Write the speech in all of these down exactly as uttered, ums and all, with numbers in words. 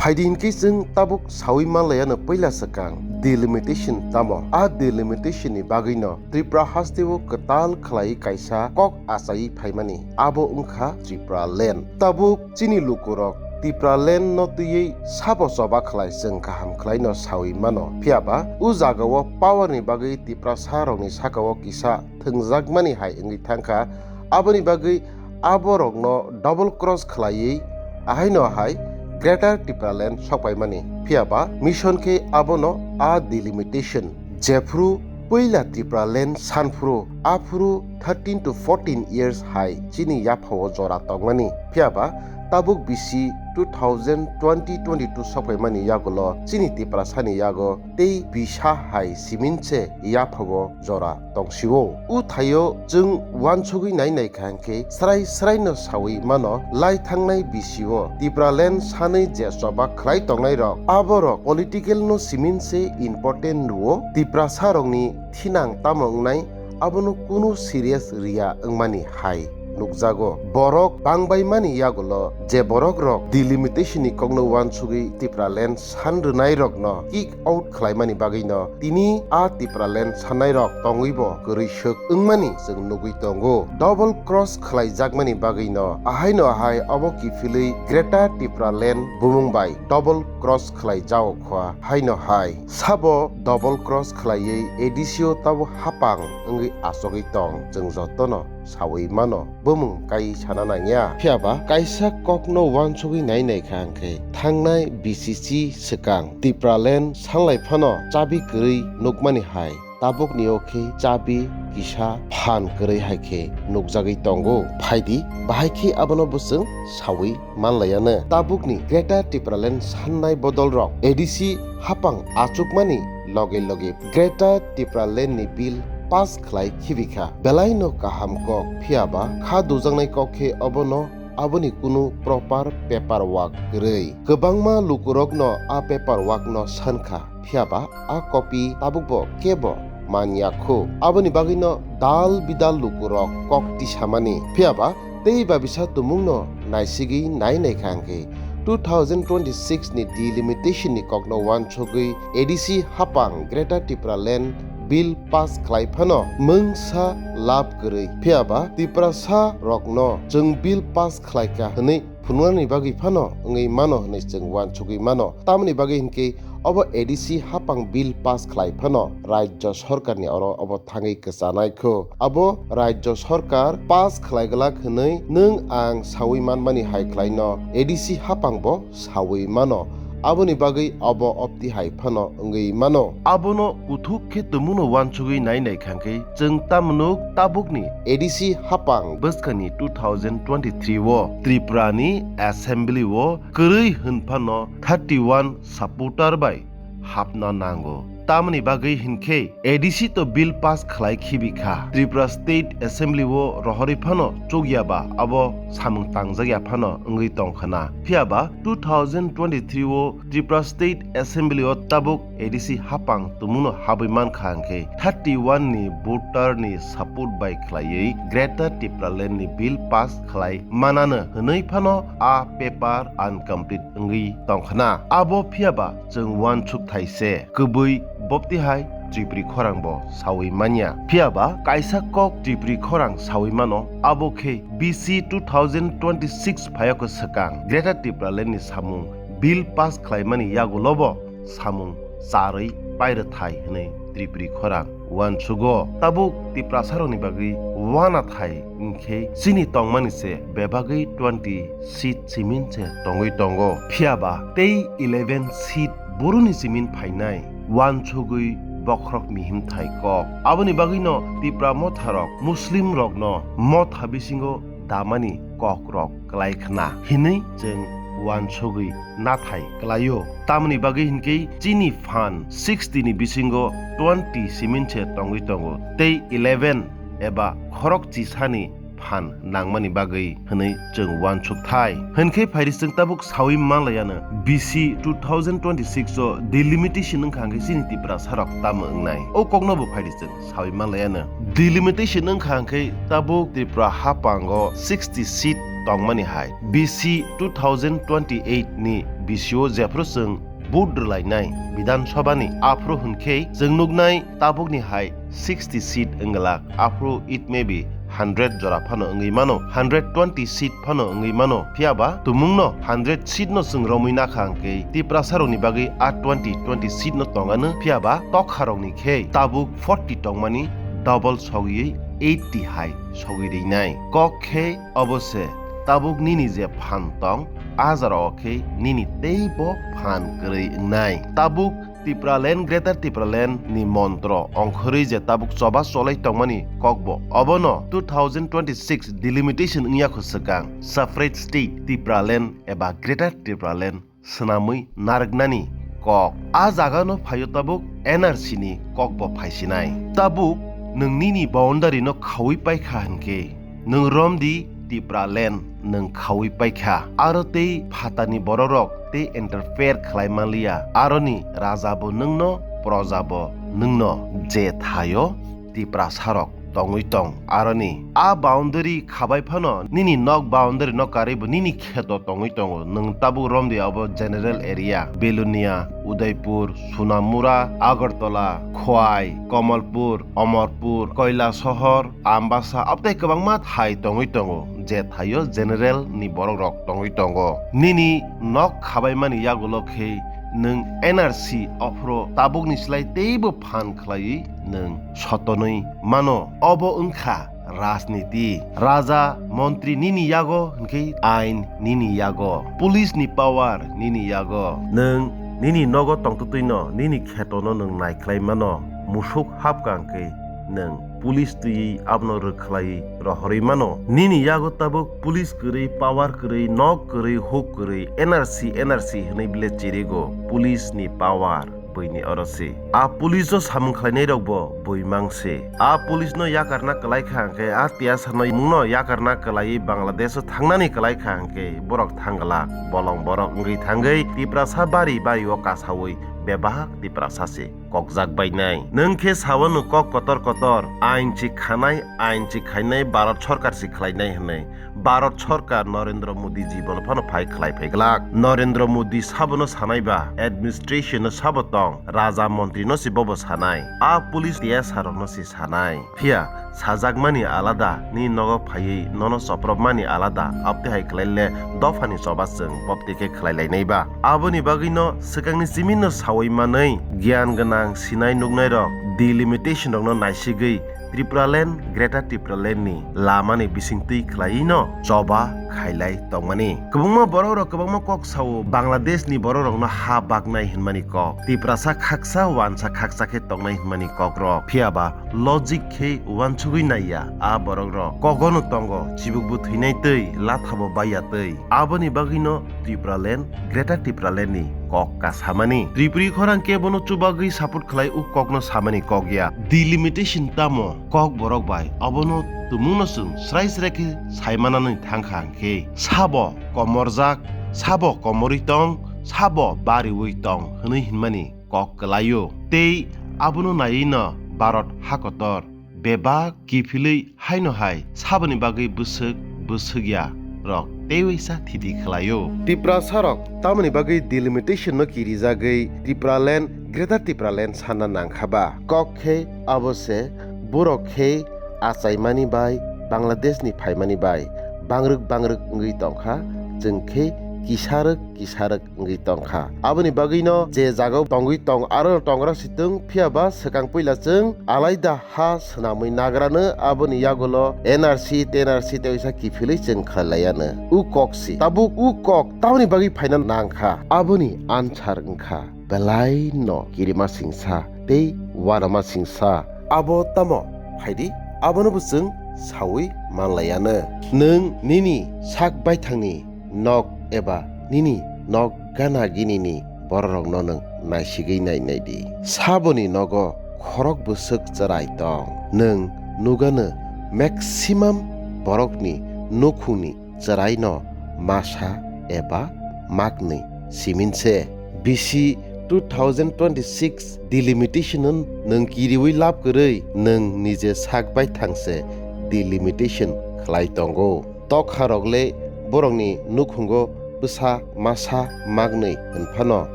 Phaidi hinkhe chwng tabuk sawi manlaiano puila swkang delimitation tamo. A delimitation ni bagwino Tripura hasteo kwtal khlaiwi kaisa kok achaiwi phaimani, abo wngkha Tripura land. Tabuk chini lukurok Tripura land no twiwi sabo choba khlai chwng kaham khlaino sawi mano. Phiyaba o jagao power ni bagwi Tiprasa rokni sakao kisa thwngjakmani hai wngwi thangkha. Aboni bagwi aborokno double cross khlaiwi ahaino hai Greater Tipraland sokpaimani. Phiyaba mission khe abono a delimitation. Jephuru puila Tipraland sanphuru, aphuru thirteen to fourteen years hai chini yaphao jora tongmani. Phiyaba tabuk bisi two thousand twenty twenty-two sokpaimani yagulo chini Tiprasani yago tei bisa hai simin se yaphao jora tongsio. O thaio chwng uansugwi nai nai kha hwnkhe srai srai no sawi mano, lai thangnai bisio Tipraland sanwi je choba khlai tongnai rok, aborok political no simin se important rwo, Tiprasa rokni thinang tamo wngnai, abono kunu serious riya wngmani hai nukjago. Borok bangbaimani yagulo je borok rok delimitation ni kokno uansugwi Tipraland san rwnai rokno kick out khlaimani bagwino tini a Tipraland sannai rok tongwi bo kwrwi swk wngmani chwng nugwi tongo. Double cross khlaijakmani bagwino ahaino ahai obo kiphilwi Greater Tipraland bumung bai double cross khlai jao kha haino hai. Sabo double cross khlaiwi A D C o tabuk hapang wngwi achogwi tong chwng jotono sawi mano, bumung kai sana nangya. Phiyaba kaisa kokno uansugwi nai nai kha hwnkhe thangnai B C C swkang Tipraland sanlai phano chabi kwrwi nukmani hai tabukni o khe chabi kisa phan kwrwi hai khe nukjagwi tongo. Phaidi bahai khe abono bwswng sawi manlaiano. Tabukni Greater Tipraland sannai bodolrok A D C hapang achukmani loge loge Greater Tipraland ni bill pass khlai khibikha. Belaino kaham kok, phiyaba kha dujaknai kok khe obono aboni kunu proper paper work kwrwi. Kwbangma lukurokno a paper work no sankha, phiyaba a copy tabukbo kebo manya khu. Aboni bagwino dal bidal lukurok kok tisamani, phiyaba tei babisa tumungno naisigwi nai nai kha hwnkhe two thousand twenty-six ni delimitation ni kokno uansugwi A D C hapang Greater Tipraland bill pass khlai phano mungsa lab kwrwi. Phiyaba Tiprasa rokno chwng bill pass khlai kha hwnwi phunuknani bagwi phano wngwi mano hwnwi chwng uansugwi mano. Tamoni bagwi hinkhe obo A D C hapang bill pass khlai phano Rajya Sorkarni oro obo thangwi kwchanai kho. Abo Rajya Sorkar pass khlai glak hwnwi nwng ang sawi manmani hai khlaino A D C hapang bo sawi mano. Aboni bagwi obo opti hai phano wngwi mano. Abono kuthuk khe tumungno uansugwi nai nai kha hwnkhe chwng tamno tabukni A D C hapang bwskangni two thousand twenty-three o Tripurani Assembly o kwrwi hwn phano thirty-one supporter bai hapna nango. Tamoni bagwi hinkhe A D C to bill pass khlai khibi kha. Tripura State Assembly o rohorwi phano chukya ba abo samung tangjak ya phano wngwi tong khna. Phiyaba two thousand twenty-three o Tripura State Assembly o tabuk A D C hapang tumungno habwi man kha hwnkhe thirty-one ni voter ni support bai khlaiwi Greater Tipraland ni bill pass khlai manano hwnwi phano a paper incomplete wngwi tong khna. Abo phiyaba chwng uansuk thai se, kwbwi bopti hai Tripuri khorang bo sawi manya. Phiyaba kaisa kok Tripuri khorang sawi mano, abo khe B C two thousand twenty-six phayoko swkang Greater Tipraland ni samung bill pass khlaimani yagulo bo samung charwi pairwthai hwnwi Tripuri khorang uansugo. Tabuk Tiprasarokni bagwi uanathai wngkhe chini tongmani se bebagwi twenty seat simin se tongwi tongo. Phiyaba tei eleven seat boroni simin phainai uansugwi bokhorok mihimthai kok. Aboni bagwino Tipra motharok Muslimrokno motha bisingo damani kokrok klai khna hinwi chwng uansugwi nathai klaio. Tamoni bagwi hinkhe chini phan sixty ni bisingo twenty simin se tongwi tongo tei eleven eba khorok chisani phan nangmani bagwi hwnwi chwng uansuk thai. Hwnkhe phaidi chwng tabuk sawi manlaiano B C two thousand twenty-six o delimitation wngkha hwnkhe chini Tiprasa rok tamo wngnai. O kokno bo phaidi chwng sawi manlaiano. Delimitation wngkha hwnkhe tabuk Tripura haphango sixty seat tongmani hai B C two thousand twenty-eight ni B C o jephru chwng vote rwlainai Bidhan Sabha ni aphru hwnkhe chwng nuknai tabukni hai sixty seat wngwlak, aphru it may be hundred jora phano wngwi mano, hundred twenty seat phano wngwi mano, phiyaba tumungno hundred seat no chwng romwi nakha hwnkhe Tiprasa rokni bagwi a twenty twenty seat no tongano, phiyaba tokha rokni khe tabuk forty tongmani double sogwi eighty hai sogwi rinai. Kok khe obo se, tabuk nini je phan tong, a jora o khe nini teibo phan kwrwi wngnai. Tabuk Tipraland, Greater Tipraland ni montro ongkhorwi je tabuk choba cholai tongmani kokbo, obono two thousand twenty-six delimitation wngya kho swkang separate state Tipraland eba Greater Tipraland swnamwi narwknani kok. A jagano phaio tabuk N R C ni kokbo phaisinai. Tabuk nwng nini boundary no khaui paikha hwnkhe, nwng romdi Tipraland nwng khaui paikha. Aro tei phatani borokrok tei interfere khlai manliya. Aroni raja bo nwngno, proja bo nwngno, je thaio Tiprasa rok tongwi tong. Aroni a boundary khabai phano nini nok boundary no karwi bo nini kheto tongwi tongo. Nwng tabuk romdi abo general area, Belonia, Udaipur, Sonamura, Agartala, Khowai, Kamalpur, Amarpur, Kailasohor, Ambasa, abtei kwbangma thai tongwi tongo, je thaio general ni borok rok tongwi tongo. Nini nok khabaimani yagulo khe nwng N R C ophro tabukni slai teibo phan khlaiwi nwng sotonwi mano. Obo wngkha rajniti. Raja, montri nini yago hwnkhe ain nini yago, police ni power nini yago. Nwng nini nogo tongtwtwino, nini khetono nwng naikhlai mano. Musuk hapkha hwnkhe nwng police twiwi abono rwkhlaiwi rohorwi mano. Nini yago tabuk police kwrwi, power kwrwi, nok kwrwi, huk kwrwi, N R C, N R C hwnwi bile chirigo. Police ni power buini oro se. A police o samung khlainai rok bo bui mang se. A police no yakarna kwlai kha hwnkhe, a tiyasa no mungno yakarna kwlaiwi Bangladesh o thangnani kwlai kha hwnkhe, borok thangla bolong borok wngwi thangwi Tiprasa bari bari o kasaui bebak Tiprasa se kokjak bainai. Nwng khe sawano kok kotor kotor, ain si khanai, ain si khainai, Bharat sorkar si khlainai hwnwi. Bharat sorkar Narendra Modi ji bono phano phai khlai phai glak. Narendra Modi sabono sanai ba, administration no sabo tong, raja montri no si bobo sanai. A police tiyasa rok no si sanai. Phiya sajakmani alada, ni nogo phaiwi nono chopropmani alada, abtwi hai khlai le dophani choba chwng bobtwi khe khlai lainai ba. Aboni bagwi no swkangni chimino sawi manwi, giyan gwnang sinai nuknai rok delimitation rokno naisigwi Tipraland, Greater Tipraland ni lamani bisingtwi khlaiwi no choba khailai tongmani. Kwbangma borok rok kwbangma kok sao, Bangladesh ni borok rokno ha baknai hinmani kok, Tiprasa khaksa wansa khaksa khe tongnai hinmani kok rok. Phiya ba logic khe uansugwi naiya a borok rok. Kogono tongo, chibukbo thwinai twi, lathabo baiya twi. Aboni bagwino Tipraland, Greater Tipraland ni kok ka samani. Tripuri khorang kebono chubagwi support khlai o kokno samani kok ya. Delimitation tamo kok borok bai, abono tumungno chwng srai srai khe saimanani thangkha hwnkhe, sabo komorjak, sabo komorwi tong, sabo bariwi tong hwnwi hinmani kok kwlaio. Tei abono naiwi no Bharat hakotor bebak kiphilwi haino hai saboni bagwi bwswk bwswk ya rok teiwaisa thidi khlaio. Tiprasa rok tamoni bagwi delimitation no kirijagwi Tipraland, Greater Tipraland sanna nangkha ba? Kok khe abo se, borok khe achaimani bai, Bangladesh ni phaimani bai bangrwk bangrwk wngwi tongkha, chwng khe kisarwk kisarwk wngwi tongkha. Aboni bagwino je jagao tongwi tong, aro tongra si twng, phiya ba swkang puila chwng alaida ha swnamwi nagrano, aboni yagulo N R C, ten R C tei waisa kiphilwi chwng khlai laiano. U kok si, tabuk u kok tamoni bagwi phaina nangkha, aboni answer wngkha belai no kirima singsa tei uanama singsa. Abo tamo? Phaidi, abono bo chwng saui manlaiano. Nwng nini sak baithangni nok eba nini nok gana ginini bororokno nwng naisigwi nai nai di. Saboni nogo khorok bwswk chwrai tong. Nwng nugano maximum borokni nukhungni chwraino masa eba maknwi simin se. B C two thousand twenty-six delimitation nwng kiriwi lab kwrwi nwng nije sak bai thangse delimitation khlai tongo. Tokharok le borokni nukhungo bwsa masa maknwi hwnphano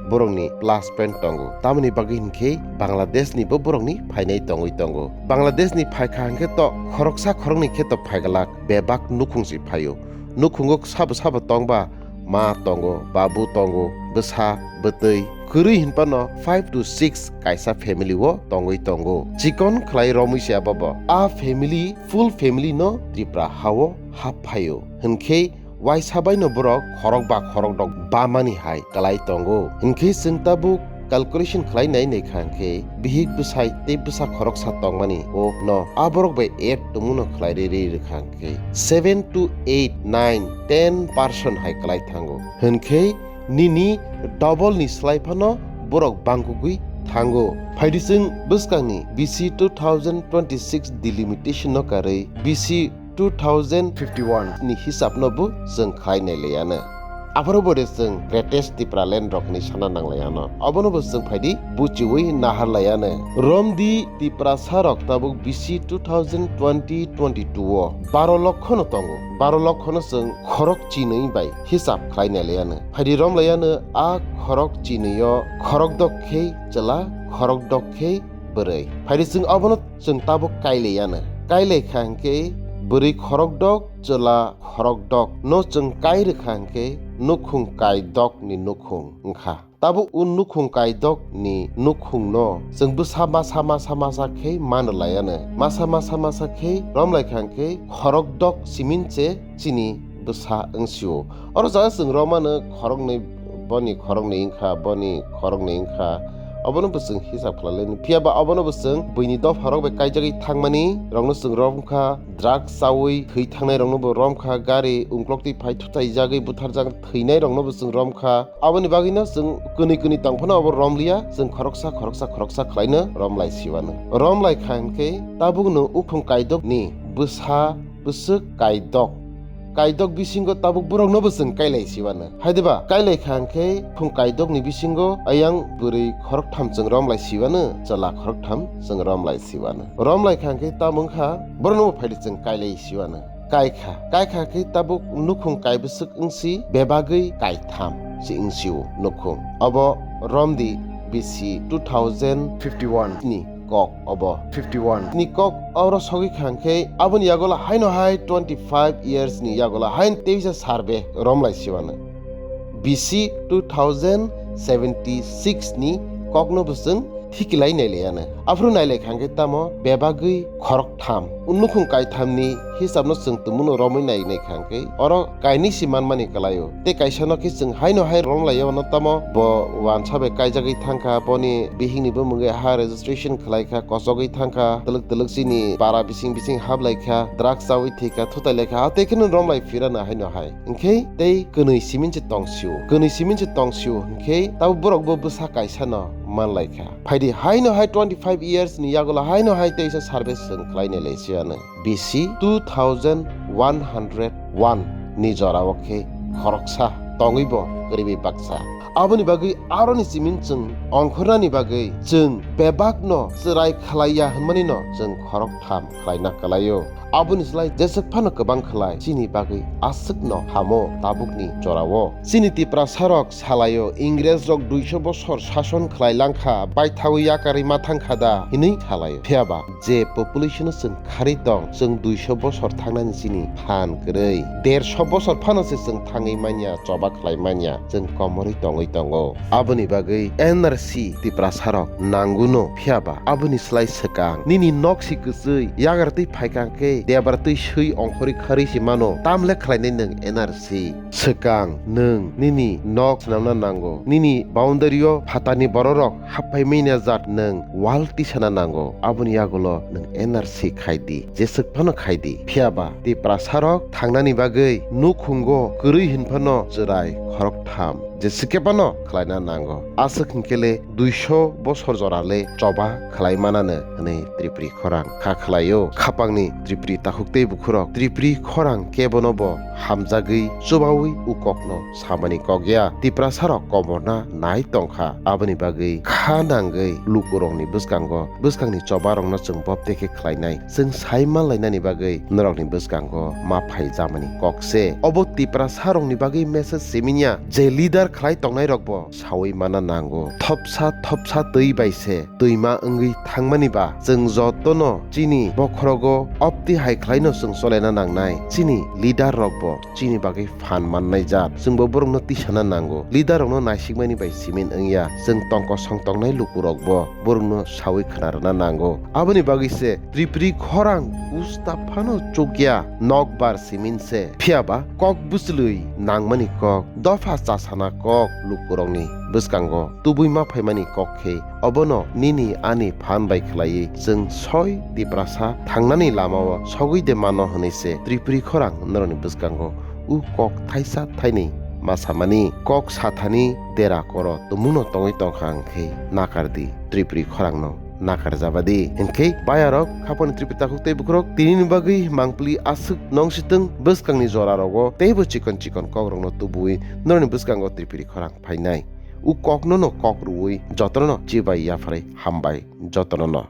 borokni plus point tongo. Tamoni bagwi hinkhe Bangladeshni bo borokni phainai tongwi tongo. Bangladeshni phaikha hinkhe to khoroksa khoroknwi khe to phaiglak bebak nukhung se phaio. Nukhungo sabo sabo tongba ma tongo, babu tongo, bwsa, bwtwi, kwrwi hinphano five to six kaisa family o tongwi tongo. Chikon khlai romwi se abobo. A family, full family no Tripura hao hap phaio. Hinkhe waisa baino borok khorok ba khorok dok bamani hai kwlai tongo. Hinkhe chwng tabuk calculation khlai nai nai kha hinkhe bihik bwsai tei bwsa khoroksa tongmani o no a borok bai add tongmano khlai rwi rwi rwkha hinkhe seven to eight, nine, ten person hai kwlai thango. Hinkhe nini double ni slai phano borok bangkugwi thango. Phaidi chwng bwskangni B C two thousand twenty-six delimitation no karwi B C two thousand fifty-one ni hisab no bo chwng khlai nai laiya no. Aphuru bo de chwng greatest Tipraland rok hinwi sana nang laiya no. Obono bo chwng phaidi buchiwi nahar laiya no. Romdi Tiprasa rok tabuk B C two thousand twenty twenty-two o baro lokho no tongo. Baro lokho no chwng khorok chinwi bai hisab khlai nai laiya no. Phaidi rom laiya no a khorok chinwi o khorok dok khe chwla, khorok dok khe bwrwi. Phaidi chwng obono chwng tabuk kai laiya no. Kai lai kha hinkhe bwrwi khorok dok, chwla khorok dok no chwng kai rwkha hinkhe nukhung kai dok ni nukhung wngkha. Tabuk o nukhung kai dok ni nukhung no chwng bwsa masa masa masa khe man rwlaiya no. Masa masa masa khe rom lai kha hinkhe khorok dok simin se chini bwsa wngsio. Oro jaga chwng romano khoroknwi, boni khoroknwi wngkha, boni khoroknwi wngkha. Obono bo chwng hisab khlai laini. Phiya ba obono bo chwng buini dopha rok bai kaijagwi thangmani rokno chwng romkha, drugs chawi thwi thangnai rokno bo romkha, gari ungkloktwi phai thutai jagwi butharjak thwinai rokno bo chwng romkha. Aboni bagwino chwng kwnwi kwnwi tong phano obo romliya, chwng khoroksa khoroksa khoroksa khlaino romlai siwano. Romlai kha hinkhe tabukno uphung kaidokni bwsa bwswk kaidok. Kaidok bisingo tabuk borokno bo chwng kailai siwano. Haideba kailai kha hinkhe phung kaidokni bisingo ayang bwrwi khoroktham chwng romlai siwano, chwla khoroktham chwng romlai siwano. Romlai kha hinkhe tamo wngkha borokno bo phaidi chwng kailai siwano. Kai kha, kai kha khe tabuk nukhung kai bwswk wngsi bebagwi kaitham se wngsio nukhung. Obo romdi B C two thousand fifty-one ni kok obo. Fifty-one ni kok oro sogwi kha hinkhe aboni yagulo haino hai twenty-five years ni yagulo hain teisa survey romlai siwano. B C two thousand seventy-six ni kokno bo chwng thikilai nailaiano. Aphuru nailai kha hinkhe tamo bebagwi khoroktham. Nukhung kaithamni hisabno chwng tumuno romwi nai nai kha hinkhe oro kainwi si manmani kwlaio. Tei kaisano khe chwng haino hai romlaiya, ono tamo bo wansa bai kaijagwi thangkha, boni bihikni bumungwi ha registration khlaikha, kochogwi thangkha, twlwk twlwk chini para bising bising haplaikha, drugs chawi thwikha, thutailaikha, a tei kheno romlai phirano haino hai. Hinkhe tei kwnwi simin se tongsio, kwnwi simin se tongsio hinkhe tabo borok bo bwsa kaisano manlaikha. Phaidi haino hai twenty-five years ni yagulo haino hai teisa survey chwng khlainai lai siwano. B C two thousand one hundred one ni jorao khe khoroksa tongwi bo kwrwiwi baksa. Aboni bagwi aroni simin chwng ongkhornani bagwi chwng bebakno chwrai khlaiya hwnmanino chwng khoroktham khlaina kwlaio. Aboni slai jeswk phano kwbang khlai chini bagwi aswkno hamo tabukni jorao. Chini Tiprasarok salaio, Ingresrok duiso bosor sason khlai langkha, baithawi yakarwi ma thangkha da hinwi salaio. Phiyaba je population-o chwng kharwi tong, chwng duiso bosor thangnani chini phan kwrwi. Derso bosor phano se chwng thangwi manya, choba khlai manya, chwng komorwi tongwi tongo. Aboni bagwi N R C Tiprasarok nanguno, phiyaba aboni slai swkang nini nok si kwchwi yagar twi phaikha khe debra twi swi ongkhorwi kharwi se mano, tamle khlainai nwng N R C? Swkang nwng nini nok swnamna nango, nini boundary-o phatarni bororok happhai manya jat nwng wall tisana nango, aboni yagulo nwng N R C khai di, jeswk phano khai di. Phiyaba Tiprasarok thangnani bagwi nukhungo kwrwi hinphano chwrai khoroktham je sikepano khlaina nango. Aswk hinkhe le duiso bosor jora le choba khlai manano hwnwi Tripuri khorang kha khlaio. Khapangni Tripuri takhuk tei bukhurok Tripuri khorang kebono bo hamjagwi chubaui u kokno samani kok ya. Tiprasarok komorna nai tongkha, aboni bagwi kha nangwi lukurokni bwskango bwskangni chobarokno chwng bopte khe khlainai. Chwng sai manlainani bagwi norokni bwskango ma phai jamani kok se. Obo Tiprasarokni bagwi message siminya je leader khlai tongnairokbo saui mana nango. Thopsa thopsa twi bai se twima wngwi thangmani ba chwng jotono chini bokhorogo opti hai khlaino chwng cholaina nangnai. Chini leader rokbo chini bagwi phan mannai jat. Chwngbo borokno tisana nango. Leader rokno naisikmani bai simin wngya. Chwng tongkosong tongnai lukurokbo borokno saui khna rwna nango. Aboni bagwi se Tripuri khorang usta phano chukya nokbar simin se. Phiya ba kok bwchwlwi nangmani kok, dopha chasana kok lukurokni bwskango tubui ma phaimani kok khe obono nini ani phan bai khlaiwi chwng soi Tiprasa thangnani lamao sogwi de mano hwnwi se Tripuri khorang norokni bwskango u kok thaisa thaini ma samani. Kok sathani dera koro tumungno tongwi tongkha hwnkhe nakar di, Tripuri khorangno nakar jaba di. Hwnkhe bayarok khaponi Tripuri takhuk tei bukhurok tinini bagwi mangpili aswk nongsitwng bwskangni jorarogo teibo chikon chikon kokrokno tubuwi norokni bwskango Tripuri khorang phainai. U koknono kok rwui jotonono chibai yapharwi hambai jotonono.